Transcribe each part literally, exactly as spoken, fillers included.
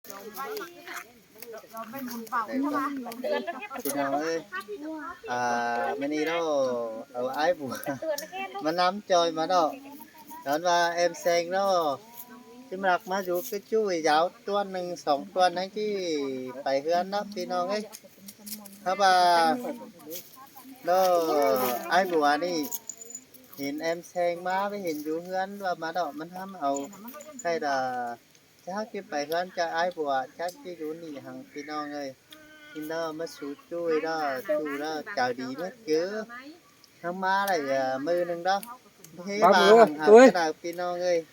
Phi ꞌnọng ơi, à, ꞌmự ꞌnị ꞌnớ, au ải bua ꞌmá ꞌnăm ꞌchoi ꞌmá ꞌnớ. Đón ꞌva em Seng ꞌnớ, ꞌchí ꞌmặc ꞌmá dú ꞌcứ ꞌchu dáo ꞌtuôn ꞌnưng song ꞌtuôn ꞌnáng ꞌchí pay ꞌhướn ꞌnớ phi ꞌnọng ơi. Hák ꞌva ꞌnớ, ải bua ꞌnị hên em Seng ꞌmá, ꞌmá hên dú ꞌhướn ꞌva ꞌmá ꞌnớ, ꞌmắn ꞌhăm au khay đa chắc ꞌchí pay ꞌhướn ꞌchoi ải bua, chắc ꞌchí dú ꞌnị hăng phi ꞌnọng ơi. Hên ꞌnớ ꞌmá sú ꞌchu ꞌnớ, ꞌchu ꞌnớ, chảu đi ꞌmá cứ. Hăng ꞌmá đảy, à, ꞌmự ꞌnưng ꞌnớ. Báu ꞌhế ꞌva hăng hảư ꞌcọ đảy phi ꞌnọng ơi.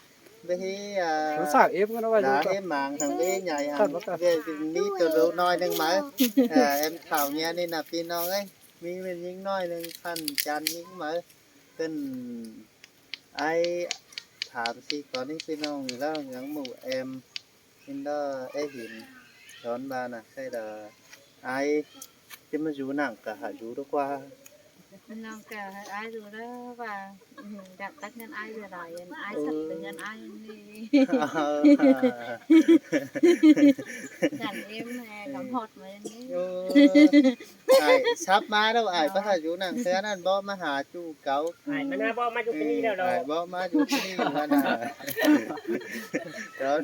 Báu ꞌhế, à, ꞌhế mang hăng báu ꞌhế nhảy hăng. Báu ꞌmí tô ꞌlụk ꞌnọi ꞌnưng ꞌmá. À, em Thảo Nguyên ꞌnị ꞌnớ phi ꞌnọng ơi. ꞌMí ꞌmắn ꞌnhính ꞌnọi ꞌnưng, ꞌphắn chan ꞌnhính ꞌmá. ꞌCắn ải tham sí cón ꞌnị phi ꞌnọng ꞌnớ, ꞌnhắng ꞌmự em. Hên ꞌnớ é hên đón ꞌva ꞌnớ khay đa ải ꞌchí ꞌmá dú ꞌnặn ꞌcọ hảư dú đu ꞌquá. ꞌNặn ꞌcọ hảư ải dú đu ꞌva, ừ, đảy tắc ꞌngớn ải dú đảy, ải sắp tứ ꞌngớn ải ꞌnị. Đảy em, ê, ngắm hót ꞌmá ꞌnị. Ải sắp ꞌmá ꞌnớ, ải báu hảư dú ꞌnặn ꞌsứ ꞌnặn, báu ꞌmá hảư ꞌchu cáu. Ải ꞌmá ꞌnớ báu ꞌmá dú ꞌnị ꞌnớ. Ải báu ꞌmá dú ꞌnị ꞌva ꞌnớ. Đón.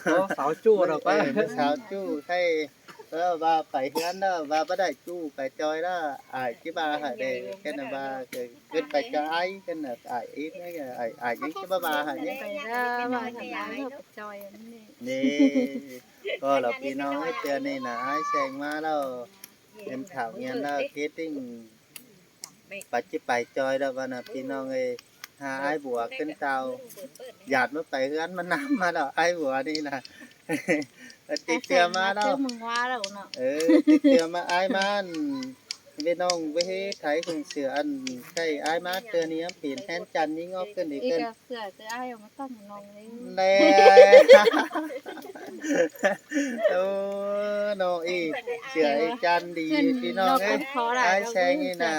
Ơ, sáu ꞌchu đảy ꞌva. Ơ, sáu ꞌchu khay. Ơ, ꞌva pay ꞌhướn ꞌnớ, ꞌva báu đảy ꞌchu pay ꞌchoi ꞌnớ. Ải ꞌchí ꞌva hảư đảy, ꞌcắn ꞌva ꞌcọ ꞌcứn pay ꞌchoi ải, ꞌcắn ải ꞌnị, ải, ải ꞌnị ꞌchí ꞌva ꞌva hảư ꞌnị. Pay ꞌnớ, ꞌva hảư ải ꞌnớ pay ꞌchoi ꞌnị. ꞌNị. ꞌCọ lỏ phi ꞌnọng ơi, ꞌtưa ꞌnị ꞌnớ ải Seng ꞌmá ꞌnớ. Em Thảo Nguyên ꞌnớ, kết tinh. Pắt ꞌchí pay ꞌchoi đảy ꞌva ꞌnớ phi ꞌnọng ơi. Hák ải bua ꞌcứn táo. Dạt ꞌmá pay ꞌhướn ꞌmá ꞌnăm ꞌmá đảy ải bua ꞌnị ꞌnớ. Tít ꞌtưa ꞌmá đảy. Ơ, tít ꞌtưa ꞌmá ải ꞌmá. Phi ꞌnọng báu ꞌhế thái khong sửa ăn khay ải ꞌmá ꞌtưa ꞌnị ꞌmá pên hên chăn ꞌnhính ók ꞌcứn đi ꞌcứn. Sửa ꞌtưa ải au ꞌmá tẳng ꞌnọng ꞌnị. ꞌNe. Ô, ꞌnọng ꞌnị, sửa ꞌnị chăn đi phi ꞌnọng ơi. Ải Seng ꞌnị ꞌnớ.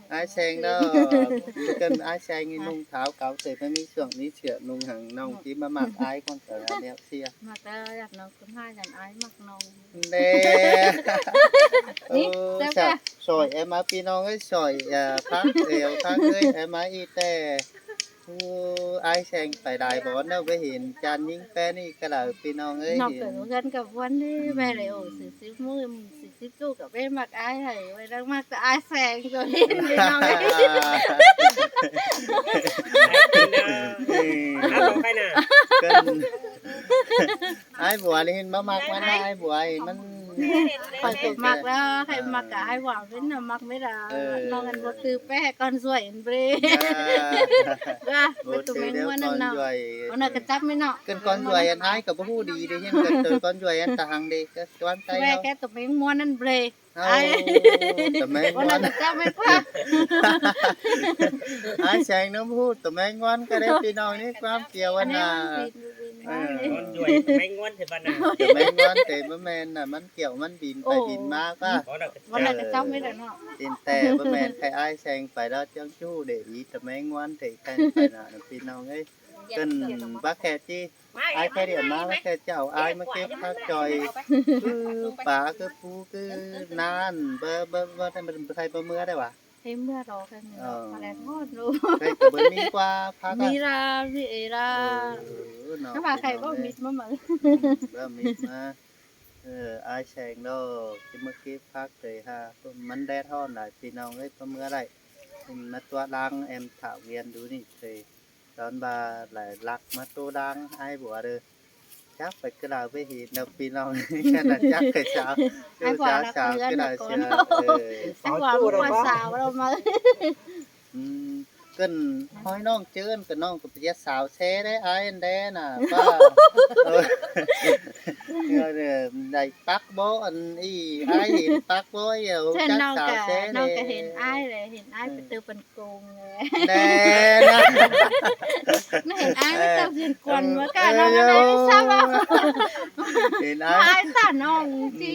Ải Seng ꞌnớ. ꞌCắn ải Seng ꞌnị ꞌnung tháo cáo tơi ꞌmá ꞌmí sương ꞌmí sửa ꞌnung hăng ꞌnọng ꞌchí ꞌmá ꞌmặc ải ꞌcốn ꞌtưa ꞌnéo sia. ꞌMặc ꞌtưa dạt ꞌnọng ꞌcốn ải dạt ải ꞌmặc ꞌnọng. ꞌNe. Ô, sỏi em ꞌmá phi ꞌnọng ơi, sỏi, à, phák ẻo phák ơi, em ꞌmá ꞌnị ꞌtẹ. Ô, ải Seng pay đảy bón ꞌnớ, báu hên chăn ꞌnhính ꞌpé ꞌnị ꞌcọ đảy phi ꞌnọng ơi. ꞌNọng ꞌcọ ꞌhướn ꞌcọ ꞌbuôn ꞌnị, ꞌmá đảy ổ sứ síp ꞌmự, sứ síp ꞌchu ꞌcọ báu ꞌmặc ải hảư, báu đảy ꞌmặc ꞌtẹ ải Seng ꞌcọ hên phi ꞌnọng ơi. Ê, ꞌcắn ải bua ꞌnị hên báu ꞌmặc ꞌmắn ꞌnớ, ải bua ꞌnị ꞌmắn Khỏi ꞌcọ ꞌmặc ꞌlẹo, khay ꞌmặc ꞌcọ ải bua ꞌviến ꞌnớ ꞌmặc ꞌmá đảy. Ơ. ꞌNọng ăn báu tư ꞌpẹ ꞌcọ ꞌcốn dui ăn bre. Báu, báu tư ꞌmé ꞌnguôn ꞌnặn ꞌnớ. ꞌCọ ꞌnớ ꞌcọ chắp ꞌmá ꞌnọng. ꞌCắn ꞌcốn dui ăn ải ꞌcọ báu ꞌhụ đi đi, hên ꞌcọ ꞌcốn dui ăn ta hăng đi, ꞌcọ ꞌquán ꞌtẹ ꞌcọ ꞌcọ tư ꞌmé ꞌnguôn ꞌnặn bre. Ơ, tư ꞌmé ꞌnguôn. ꞌCọ chắp ꞌmá ꞌquá. Ải Seng ꞌnớ báu ꞌhụ tư ꞌmé ꞌnguôn ꞌcọ đảy phi ꞌnọng ꞌnị ꞌquám kiêu ăn ꞌnớ. Ơ. ꞌCốn dui tư ꞌmé ꞌnguôn ꞌtẹ ꞌva ꞌnớ. Tư ꞌmé ꞌnguôn ꞌtẹ báu ꞌmen ꞌnớ, ꞌmắn kiêu ꞌmắn bin pay bin ꞌmá ꞌquá. ꞌCọ ꞌnớ ꞌcọ chắp ꞌmá đảy ꞌnớ. Tin ꞌtẹ báu ꞌmen khay ải Seng pay đảy ꞌchí ꞌhụ đảy đi tư ꞌmé ꞌnguôn ꞌtẹ khay pay ꞌnớ phi ꞌnọng ơi. ꞌCắn báu khe ꞌchí ải khay đi ꞌmá, báu khe chảu ải ꞌmá kếp phák ꞌchoi. ꞌCứ pá ꞌcứ pú ꞌcứ ꞌnặn, báu, báu, báu, báu khay báu ꞌmứa đảy ꞌva. Khay ꞌmứa ꞌlẹo, khay ꞌmứa ꞌlẹo. Ờ. Khay ꞌcọ báu ꞌmí ꞌquá phák ꞌnớ. ꞌMí ꞌlẹo, ꞌmí ê ꞌlẹo. Ơ, ꞌnớ. Hák ꞌva khay báu ꞌmí ꞌmá ꞌmự. Ơ, báu ꞌmí ꞌmá. Ơ, ải Seng ꞌnớ, ꞌchí ꞌmá kếp phák ꞌtẹ ha. ꞌMắn đét ꞌhọn lai phi ꞌnọng ơi, báu ꞌmứa đảy. ꞌMá tua lăng em Thảo Nguyên dú ꞌnị ꞌtẹ. Đón ꞌva lai lắc ꞌmá tua lăng ải bua đảy. Chắc pay ꞌcọ đảy báu hên ꞌnớ phi ꞌnọng. ꞌCắn ꞌnớ chắc khay sao. Ải bua sáo, sáo ꞌcọ đảy sia. Ơ. Ải bua ꞌmá sáo ꞌlẹo ꞌmá. Ừ, ꞌcắn ꞌhọi ꞌnọng ꞌchớ ꞌcắn ꞌnọng ꞌcọ pay sáo ꞌsứ đảy ải ăn đảy ꞌnớ. ꞌPa. Ơ. Đảy pắc bó ăn ꞌnị, ải hên pắc bó ꞌnị, chắc sáo ꞌsứ đảy. ꞌNọng ꞌcọ hên ải đảy, hên ải pay tư păn Công. Đe ꞌnớ. ꞌNọng hên ải ꞌmá ꞌtạu Việt Quán ꞌmá ꞌcọ ꞌnọng ꞌnớ sắp ꞌva. Hên ải. ꞌNọng ải tả ꞌnọng ꞌchí.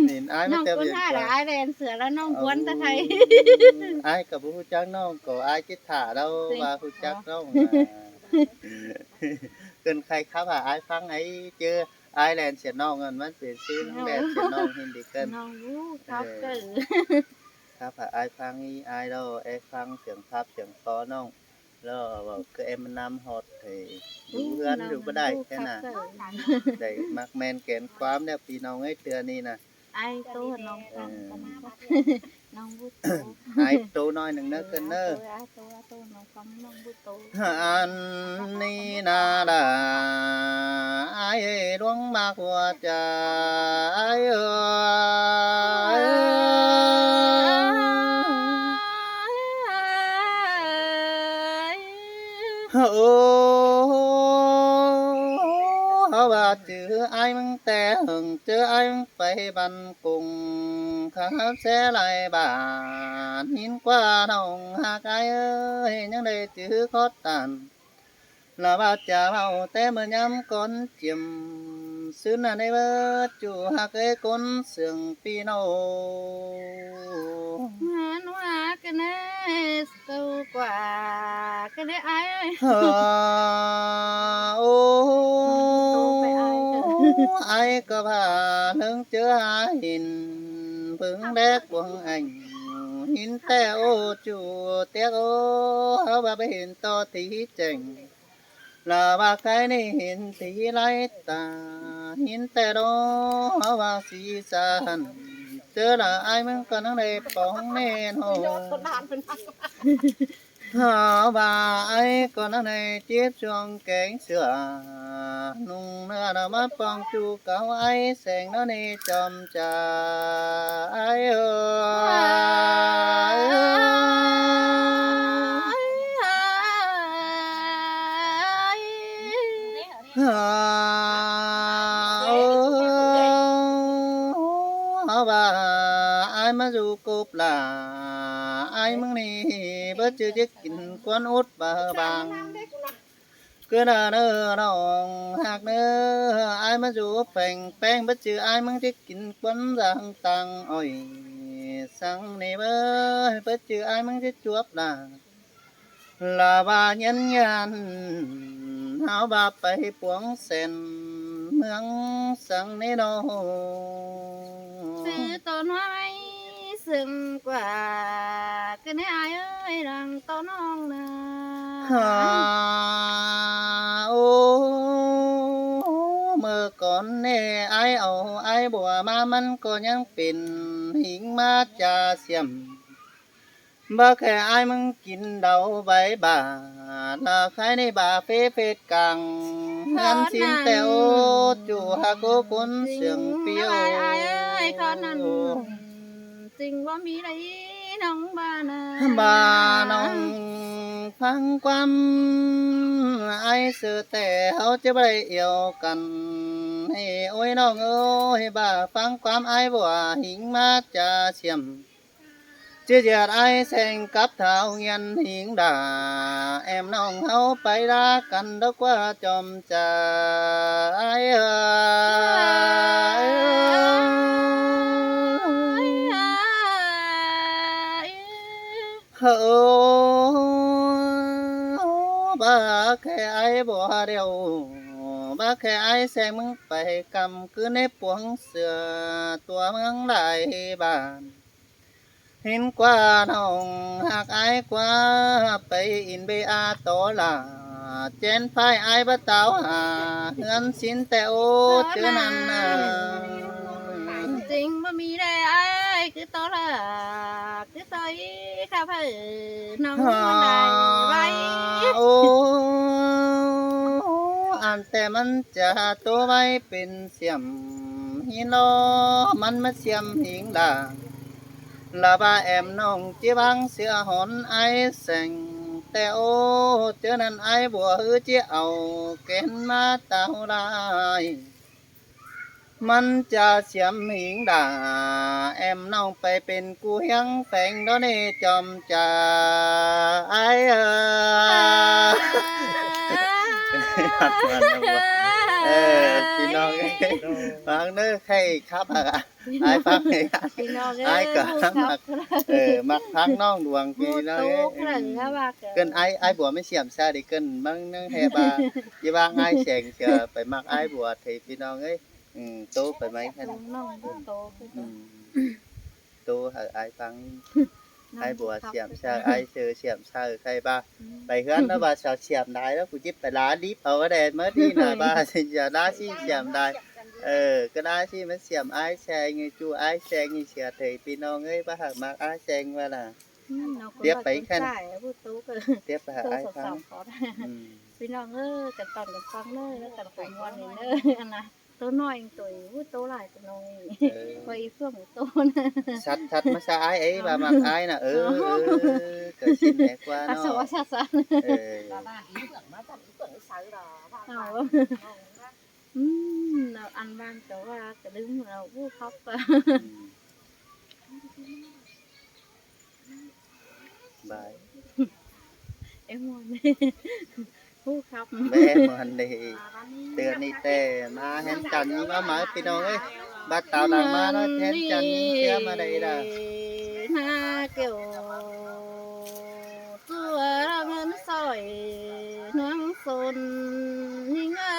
Hên ải ꞌmá ꞌtạu Việt Quán. ꞌNọng ꞌcốn ải là ải đen sửa là ꞌnọng Quán ta khay. Ải ꞌcọ báu ꞌhụ chắc ꞌnọng, ꞌcọ ải ꞌchí thả đâu ꞌva ꞌhụ chắc ꞌnọng. ꞌCắn khay khắp hả ải phắng ải ꞌchớ. Ai ꞌlen sia ꞌnọng ꞌnặn ꞌmắn pên ꞌsứ ꞌnọng ꞌlen sia ꞌnọng ꞌhịn đi ꞌcợn. ꞌNọng ꞌhụ khắp ꞌcợn. Khắp hả ai ꞌphắng ꞌí ai ꞌlẹo é ꞌphắng siêng khắp siêng ꞌpo ꞌnọng. ꞌLẹo ꞌcọ ꞌmá ꞌnăm ꞌhọt ꞌhế ꞌhụ ꞌhướn ꞌhụ báu đảy ꞌkẹ ꞌnớ. Đảy ꞌmặc ꞌmen kẻn ꞌquám ꞌnớ ꞌpi ꞌnọng ꞌới ꞌtưa ꞌnị ꞌnớ. Ai ꞌtố ꞌnọng ꞌphắng ꞌcợn. ꞌNọng ꞌhụ ꞌtố. Ai ꞌtố ꞌnọi ꞌnưng ꞌnớ ꞌcợn ꞌnớ. Ai ꞌtố, ai ꞌtố, ꞌnọng ꞌphắng ꞌnọng ꞌhụ ꞌtố. Ăn ꞌnị ꞌna đa, ai ơi, ꞌluống ꞌmặc ꞌhua cha, ai ơi. Ô, hảư ꞌva chứ ai ꞌmứng ꞌtẹ ꞌhướng ꞌchớ ai ꞌmứng pay bản cung, khắp ꞌsứ lai bản, ꞌhịn ꞌquá ꞌnọng ꞌhặc ai ơi, ꞌnhắng đảy chứ khót tản. ꞌLa ꞌva cha ꞌvạu té ꞌmự ꞌnhám cón chiêm, ꞌsứ ꞌnặn ꞌnị báu ꞌchu ꞌhặc ới cốn siêng ꞌpi ꞌnọng. Hẳn ꞌhua ꞌcọ ꞌnị sâu ꞌquá ꞌcọ ꞌnị ai ơi. Hả, ô, ai ꞌcọ ꞌva ꞌlớng ꞌchớ hả ꞌhịn, bớng đéc cuông ꞌnhính, ꞌhịn ꞌtẹ ô ꞌchu tiếc ô, hảư ꞌva báu ꞌhịn ꞌto thí chẻng. ꞌLa ꞌva khay ꞌnị ꞌhịn thí lai ta, ꞌhịn ꞌtẹ đo, hảư ꞌva sí sa hẳn, ꞌchớ ꞌla ai ꞌmứng ꞌcọ ꞌnhắng đảy póng ꞌnê ꞌnớ. Hảư ꞌva ai ꞌcọ ꞌnhắng đảy chếp chuông kéng sửa, ꞌnung ꞌnưa ꞌnạ ꞌmá pong ꞌchu cáu ai seng ꞌnớ ꞌnị chom cha ai ơi. Hả, ô, hảư ꞌva ai ꞌmá dú cốp ꞌla, ai ꞌmứng ꞌnị báu ꞌchư ꞌchí kin ꞌquám út ꞌva bang. ꞌCứ ꞌnạ ꞌnớ ꞌnọng ꞌhặc ꞌnớ, ai ꞌmá dú pheng ꞌpéng báu ꞌchư ai ꞌmứng ꞌchí kin ꞌquám dang tang ỏi. Săng ꞌnị báu, báu ꞌchư ai ꞌmứng ꞌchí chuốp ꞌla. ꞌLa ꞌva nhắn nhắn, hảư ꞌva pay puống sen, ꞌmướng săng ꞌnị ꞌnớ. ꞌSứ ꞌto ꞌnọi siêng ꞌquá ꞌcọ ꞌnị ai ơi, lăng ꞌto ꞌnọng ꞌnớ. Hả, ô, ꞌmự cón ꞌnị ai au ai bua ꞌmá ꞌmắn ꞌcọ ꞌnhắng pên ꞌhính ꞌmá cha siêm. Báu khay ai ꞌmứng kin đau vảy bả, ꞌla khay ꞌnị bả phết phết cang. Hăn sín ꞌtẹ ô ꞌchu ꞌhặc ố cốn siêng ꞌpi ꞌnọng ơi, khót ꞌnặn ching báu ꞌmí đảy ꞌnọng bả ꞌnớ. Bả ꞌnọng ꞌphắng ꞌquám ai ꞌsứ ꞌtẹ hảư ꞌchớ báu đảy iêu căn. Ê, ôi ꞌnọng ơi, bả ꞌphắng ꞌquám ai bua ꞌhính ꞌmá cha siêm. ꞌChớ ꞌdệt ai seng cắp thảu ꞌnghín ꞌhính đa, ẻm ꞌnọng hảư pay đa căn đa ꞌquá chom cha ai ơi. Hơ, báu khay ai bua điêu, báu khay ai seng ꞌmứng pay căm ꞌcứ ꞌnị puống sửa tua ꞌmướng lai bản. ꞌHịn ꞌquá ꞌnọng ꞌhặc ai ꞌquá pay in bê a tó lả, ꞌchén ꞌphái ai báu táo hả, ꞌhướn sín ꞌtẹ ô ꞌchớ ꞌnặn ꞌnớ. Ching báu ꞌmí đảy ai ꞌcứ tó lả, ꞌcứ tó ꞌí khắp hảư ꞌnọng ꞌmắn đảy vảy. Ô, ăn ꞌtẹ ꞌmắn chả ꞌtố vảy pên siêm ꞌhịn ꞌnớ, ꞌmắn ꞌmá siêm ꞌhính đa. ꞌLa ꞌva ẻm ꞌnọng ꞌchí ꞌváng sia hón ai seng ꞌtẹ ô, ꞌchớ ꞌnặn ai bua ꞌhứ ꞌchí au kén ꞌmá táo lai. ꞌMắn chả siêm ꞌhính đa, ẻm ꞌnọng pay pên ꞌcú ꞌhiếng pheng đó ꞌnị chom chả ai ơi. Ê, ꞌpi ꞌnọng ơi. Phắng ꞌnớ, khay khắp hả? Ai phắng này. ꞌPi ꞌnọng ới, ai cả ꞌhụ khắp ꞌmặc, ꞌhụ ꞌmặc phắng ꞌnọng Luông ꞌpi ꞌnọng ới. ꞌTố khắp hả ꞌva cả. ꞌCơn ai, ai bua ꞌmí siam sa đi ꞌcơn ꞌmắn ꞌnớ ꞌhứ ꞌva. ꞌDí ꞌva ai seng ꞌchưa pay ꞌmặc ai bua ꞌtẹ ꞌpi ꞌnọng ới. Ừ, ꞌtố pay ꞌmắn khăn. ꞌTố ꞌnọng ꞌtố. Ừ. ꞌTố hả ai phắng. Ai bua siam sa, ai sư siam sa khay ꞌva. Pay ꞌhướn ꞌnớ ꞌva sa siam đai ꞌnớ, ꞌcú chip pay lá líp au đen ꞌmá đi ꞌnớ ꞌva. Siam đá sí siam đai. Ờ, ꞌcọ đá sí ꞌmá siam ai seng, ꞌchư ai seng ꞌnị sia ꞌtẹ ꞌpi ꞌnọng ới, ꞌva hả ꞌmặc ai seng ꞌva nả. Tiếp pay khăn. Tiếp hả ai phắng. Ừ. ꞌPi ꞌnọng ới, căn tỏn căn phắng ꞌnớ, căn khổ muôn ꞌnị ꞌnớ. Ăn nả. ꞌTố ꞌnọi ꞌtố ꞌhụ ꞌtố lai ꞌtố ꞌnọi. Ờ. Quay ꞌphượng ꞌtố ꞌnớ. Sắt, sắt ꞌmá sa ai ới, ꞌva ꞌmặc ai nả. Ờ, ờ, ꞌcọ xin né ꞌquá ꞌnọ. Sắt, sắt, sắt. Ờ. Ờ. Ừ, ꞌnọ ăn ꞌvan ꞌtố ꞌva ꞌcọ đưm ꞌnọ ꞌhụ khắp. Ừ. Bái. Em muôn. ꞌHụ khắp. Bé muôn đi. Tưa ꞌnị ꞌtẹ ꞌmá hén chăn ꞌnị ꞌmá ꞌmá ꞌpi ꞌnọng ới. Bắt táo đang ꞌmá ꞌnọ hén chăn ꞌnị sia ꞌmá đảy đa. ꞌMá kiêu. ꞌChua ꞌmắn sỏi ꞌnướng sôn ꞌnị ꞌngớ.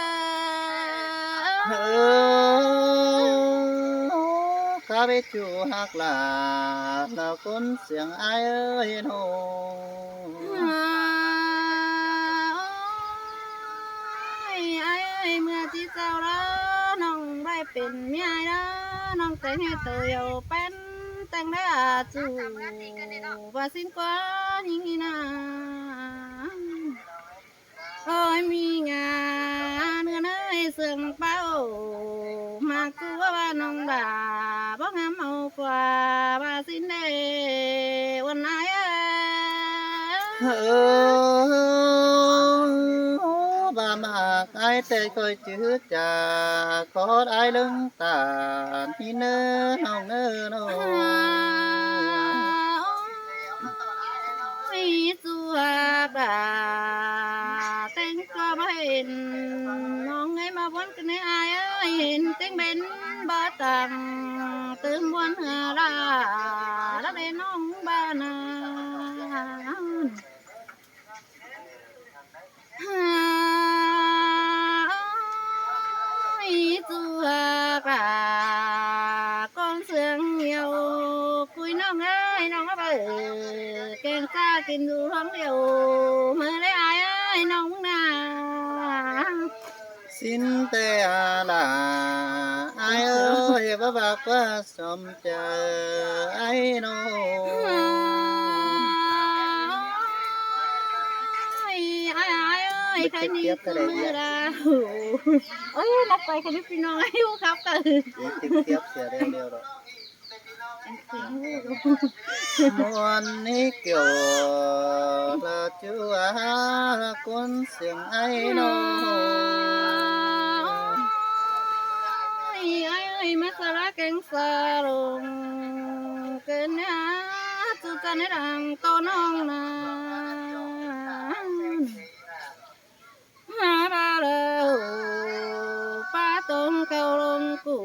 Ơ, cá bé chu hạc lả, là cốn siêng ai ơi nô. Ôi, ai ơi, ꞌmưa ꞌchí sau đó, ꞌnọng ꞌvạy pên ꞌmí ai đó, ꞌnọng ꞌtếng ꞌhê tô dầu pén, ꞌtếng đá a chu, ꞌva sín ꞌquá ꞌnhính ꞌnị nả. Ôi, ꞌmí ngả ꞌnưa ꞌnới sương páo, ꞌmặc ꞌchu ꞌva ꞌnọng đả, báu ngắm au ꞌquá, ꞌva sín đê, uôn ai ơi. Ơ, ꞌva ꞌmặc ai ꞌtẹ khỏi chứ chả, khót ai ꞌlớng tản, ꞌnị ꞌnớ ꞌnọng ꞌnớ ꞌnọ. Ôi, ꞌchu hạc lả, ꞌtếng ꞌquá báu hên, ꞌnọng ới ꞌmá bón ꞌcọ ꞌnị ai ơi, hên ꞌtếng bến báu tẳng, tứm bón hả lả, lắm đê ꞌnọng ꞌva nả. Ôi, ꞌchu hạc lả, cốn siêng iêu, cúi ꞌnọng ơi, ꞌnọng ꞌva báu, keng sa kin du ꞌhóng điêu, ꞌmưa đé ai ơi, ꞌnọng nả. Sín ꞌtẹ a lả, ai ơi, báu bác ꞌquá sôm chaư ai nô. Ôi, ai, ai ơi, bớt khay ꞌchịk ꞌnị tiếp ꞌcọ ꞌcứ đảy ꞌmưa đi. Đa. Ôi, ꞌnặp quay khay ꞌnị ꞌpi ꞌnọng ới, ꞌhụ khắp ꞌcọ. Bớt ꞌchịk tiếp sia đeo đeo đó. Muôn ꞌnị kiêu là ꞌchu a cốn siêng ai nô. Ôi, ai ơi, ꞌmá sa lá keng sa lông, kên ꞌnị ꞌchu chăn ꞌnị đang tô ꞌnọng nả. Hả ba lơ, ꞌpa tông khảu lông ꞌcụ,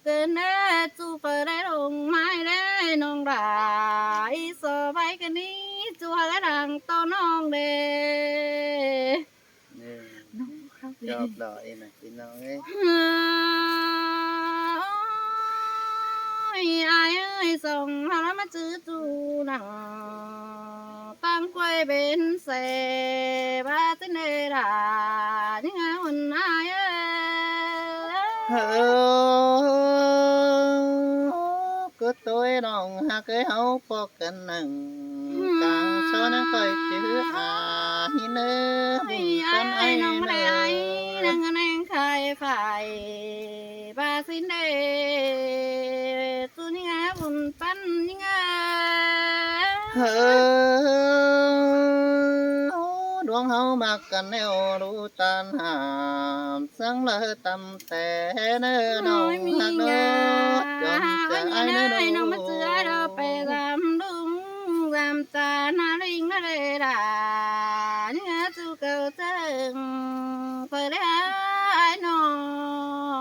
kên ꞌnị ꞌchu phaư đảy lông mai đảy ꞌnọng đa, ꞌí so ꞌvạy kên ꞌnị ꞌchu hả đảy đang tô ꞌnọng đê. Chop lỏ ꞌnị nả ꞌpi ꞌnọng ới. Ôi, ai ơi, song hả ꞌmá chứ ꞌchu nẳng. Tang quay bến xe ba tin đê đa, ꞌnhính ai ꞌhuôn ai ơi. Ơ, ơ, ơ, cứ ꞌtoi ꞌnọng hák ới, ꞌháu pok căn nẳng, cang so ꞌnhắng khỏi chứ a, ꞌnị ꞌnớ, bun ai ꞌnọng ai ꞌnớ. Ai, nẳng nẳng khai phải, ba tin đê, ꞌchu ꞌnhính ai bun păn ꞌnhính ai. Ơ, ꞌluống ꞌháu ꞌmặc căn ꞌnéo ꞌlụk ꞌtan hảm, săng lơ tăm té ꞌnớ ꞌnọng hák ꞌnớ, chom chả ai ꞌnớ ꞌnọng ꞌmá chứ ai đó pay dăm đung, dăm ta na ling na đê đa, ꞌnhính ai ꞌchu khảu chơng, phaư đảy ai ꞌnọng.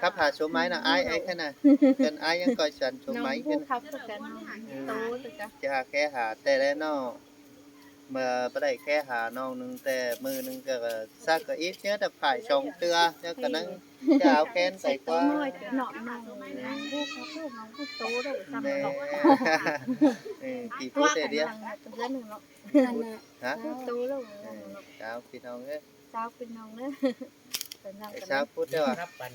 Cắp hả số máy nả ải, ải khá nả. Căn ải ꞌnhắng ꞌcọ, săn số máy khá nả. Chả khék hả ꞌtẹ ꞌlẹo ꞌnọ. ꞌMưa báu đảy khék hả ꞌnọng ꞌnưng ꞌtẹ ꞌmự ꞌnưng ꞌcọ, sặc ꞌcọ ít ꞌnhá ꞌtẹ phải song ꞌtưa, ꞌnhá ꞌcọ ꞌnắng chả au khen pay ꞌquá. Kỉ phút ꞌtẹ đi. Hả? Chào ꞌpi ꞌnọng ới. Chào ꞌpi ꞌnọng ới.